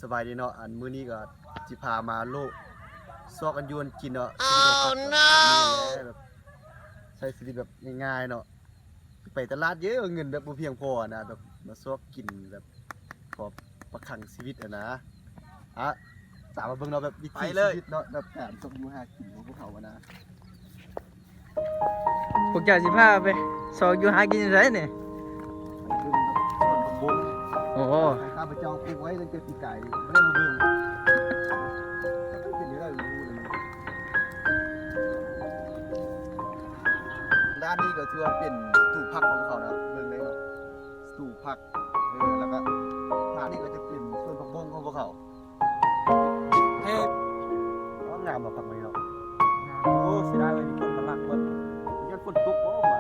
ສະບາຍດີເນາະ ອັນມື້ນີ້ກໍຊິພາມາໂລະຊອກກັນຢູ່ກັນກິນເນາະ ຊີວິດຂອງເຮົາກໍແບບໃຊ້ຊີວິດແບບງ່າຍໆເນາະ ໄປຕະຫຼາດເຍອະ ເງິນແບບບໍ່ພຽງພໍນະ ແບບມາຊອກກິນແບບພໍປະທັງຊີວິດຫັ້ນນະ ອະ ຕາມມາເບິ່ງເນາະ ແບບວິຖີຊີວິດເນາະ ແບບການຊອກຢູ່ຫາກິນຂອງພວກເຮົາຫັ້ນນະ. ພວກເຈົ້າຊິພາໄປຊອກຢູ່ຫາກິນຢູ່ໃສນີ້? ໄປເບິ່ງສວນຜັກບົ້ງ ໂອ້ ຂ້າພະເຈົ້າປູກໄວ້ຕັ້ງແຕ່ປີກາຍ ບໍ່ໄດ້ມາເບິ່ງ ເປັນຈັ່ງໃດບໍ່ຮູ້ເລີຍ. ດ້ານນີ້ກໍຖືວ່າເປັນສະຕູຜັກຂອງເຂົານະ ເບິ່ງໄດ້ເນາະ ສະຕູຜັກ ເອີ ແລ້ວກໍດ້ານນີ້ກໍຈະເປັນສວນຜັກບົ້ງຂອງພວກເຂົາ. ເອີ ງາມບໍ່ ຜັກໄມ້ເນາະ ໂອ້ ເສຍດາຍເວີຍ ມີຄົນມາລັກເບິດ ຍ້ອນຝົນຕົກບໍ່ຫວາ?